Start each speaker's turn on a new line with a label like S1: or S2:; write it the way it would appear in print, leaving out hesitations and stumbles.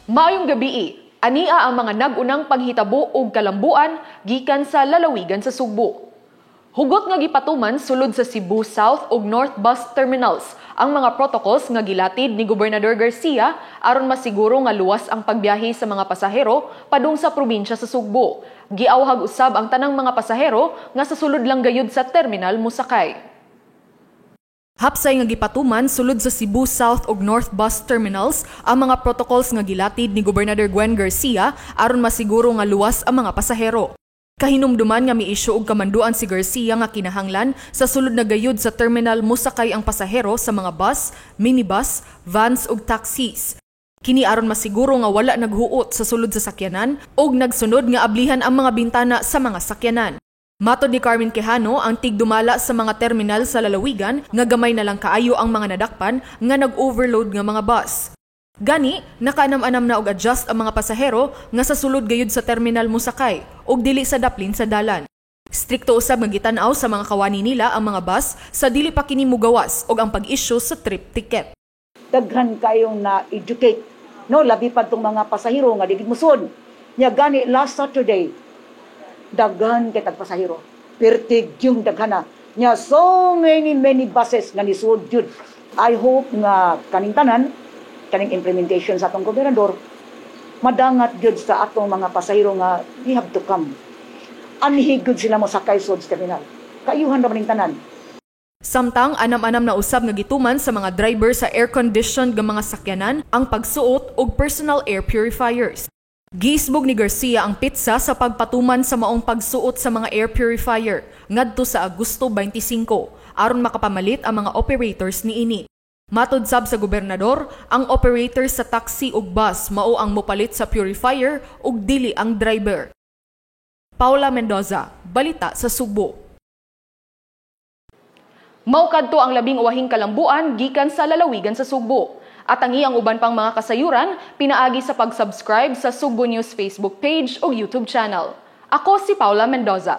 S1: Maayong gabii, ania ang mga nag-unang panghitabo og kalambuan gikan sa lalawigan sa Sugbo. Hugot nga gipatuman sulod sa Cebu South ug North Bus Terminals ang mga protocols nga gilatid ni Gobernador Garcia aron masiguro nga luwas ang pagbiyahe sa mga pasahero padung sa probinsya sa Sugbo. Giawhag usab ang tanang mga pasahero nga sa sulod lang gayud sa terminal mosakay. Hapsay nga gipatuman sulod sa Cebu South ug North Bus Terminals ang mga protocols nga gilatid ni Gobernador Gwen Garcia aron masiguro nga luwas ang mga pasahero. Kahinumduman nga miisyu og kamanduan si Garcia nga kinahanglan sa sulod na gayud sa terminal mosakay ang pasahero sa mga bus, minibus, vans ug taxis. Kini aron masiguro nga wala naghuot sa sulod sa sakyanan ug nagsunod nga ablihan ang mga bintana sa mga sakyanan. Matod ni Carmen Quijano, ang tigdumala sa mga terminal sa lalawigan, nga gamay na lang kaayo ang mga nadakpan nga nag-overload nga mga bus. Gani, nakaanam-anam na og adjust ang mga pasahero nga sa sulod gayud sa terminal mosakay ug dili sa daplin sa dalan. Strikto usab nga gitan-aw sa mga kawani nila ang mga bus sa dili pa kini mugawas og ang pag-issue sa trip ticket.
S2: Daghan kayong na-educate, no, labi pa tong mga pasahero nga di musod. Nya gani last Saturday, daghan kay tag pasahero. Pertig yung daghan na. Nya so many, many buses nga nisud jud. I hope nga kaning tanan, kaning implementation sa atong gobernador, madangat jud sa atong mga pasahero nga we have to come. Anhi gud sila mosakay sud sa terminal. Kaayuhan ra man ning tanan.
S1: Samtang anam-anam na usab nga gituman sa mga driver sa air-conditioned nga mga sakyanan ang pagsuot og personal air purifiers. Giisbog ni Garcia ang petsa sa pagpatuman sa maong pagsuot sa mga air purifier ngadto sa Agosto 25 aron makapamalit ang mga operators niini. Matod sab sa gobernador, ang operator sa taxi ug bus mao ang mopalit sa purifier ug dili ang driver. Paula Mendoza, Balita sa Sugbo. Mao kadto ang 12 kalambuan gikan sa lalawigan sa Sugbo. Atangi ang uban pang mga kasayuran pinaagi sa pag-subscribe sa Sugbo News Facebook page o YouTube channel. Ako si Paula Mendoza.